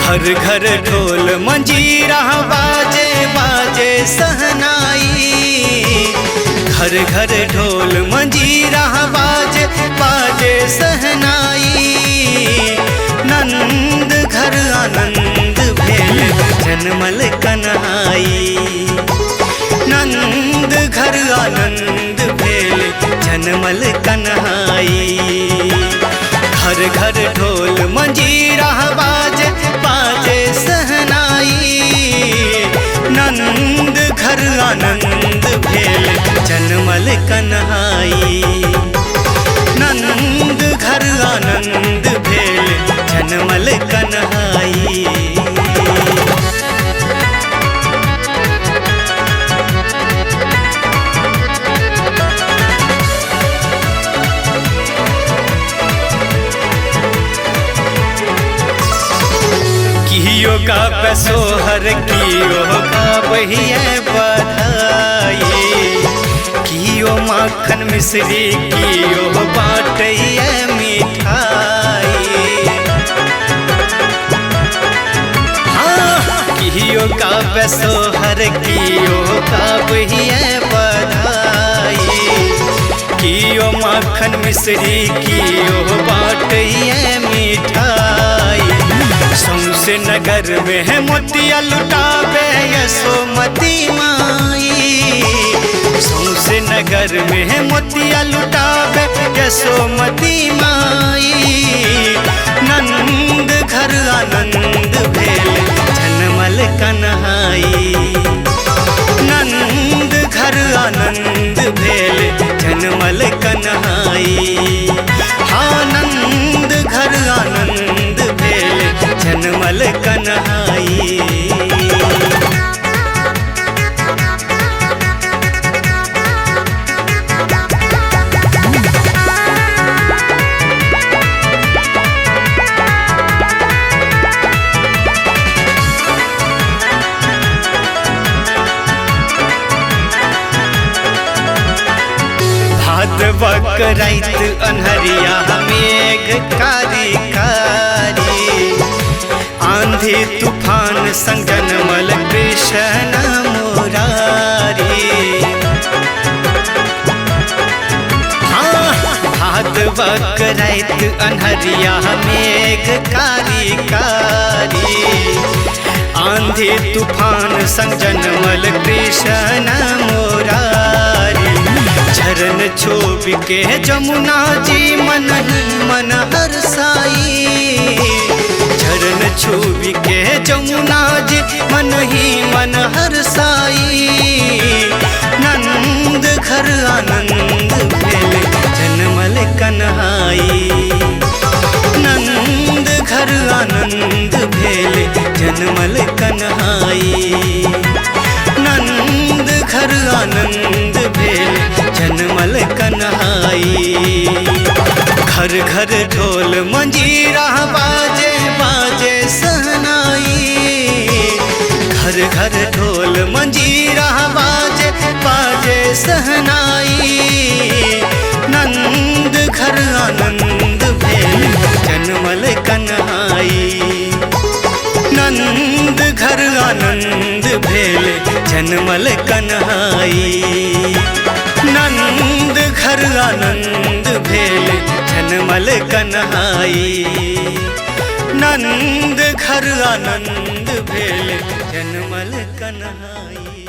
घर घर ढोल मंजीरा बाजे बाजे सहनाई। घर घर ढोल मंजीरा बाजे बाजे सहनाई। नंद घर आनंद भेल जनमल कन्हाई। नंद घर आनंद भेल जनमल कन्हाई। घर घर ढोल मंजीरा बाजे बाजे सहनाई। नंद घर आनंद भेल जनमल कन्हाई। नंद घर आनंद भेल जनमल कन्हाई। कियो गाबै सोहर कियो गाबहिए बधाई। कियो माखन मिश्री कियो बाटैए मिठाई। हाँ, कियो गाबै सोहर कियो गाबहिए बधाई। कियो माखन मिश्री कियो बाटैए मिठाई। सौंसे नगर में है मोतिया लुटावे यशोमती माई। सौंसे नगर में है मोतिया लुटावे यशोमती माई। नंद घर आनंद भेल जनमल कन्हाई। नंद घर आनंद भेल जनमल कन्हाई। हाँ, नंद घर आनंद भेल जनमल कन्हाई। भादवा राइत अन्हरिया मेघ कारी कारी। आंधी तूफान संग जनमल कृष्ण मुरारी। हाँ, भादवा राइत अन्हरिया मेघ कारी कारी। आंधी तूफान संग जनमल कृष्ण मुरारी। चरण छोप के जमुना जी मन ही मन हरसाई। चरण छूब के जमुना जी मन ही मन हरसाई। नंद घर आनंद भेल जनमल कन्हाई। नंद घर आनंद भेल जनमल कन्हाई। नंद घर आनंद भेल जनमल कन्हाई। घर घर ढोल मंजीरा बाजे बाजे सहनाई। घर घर ढोल मंजीरा बाजे बाजे सहनाई। नंद घर आनंद भेल जनमल कन्हाई। नंद घर आनंद भेल जनमल कन्हाई। नंद घर आनंद भेल जनमल कन्हाई। नंद घर आनंद भेल जनमल कन्हाई।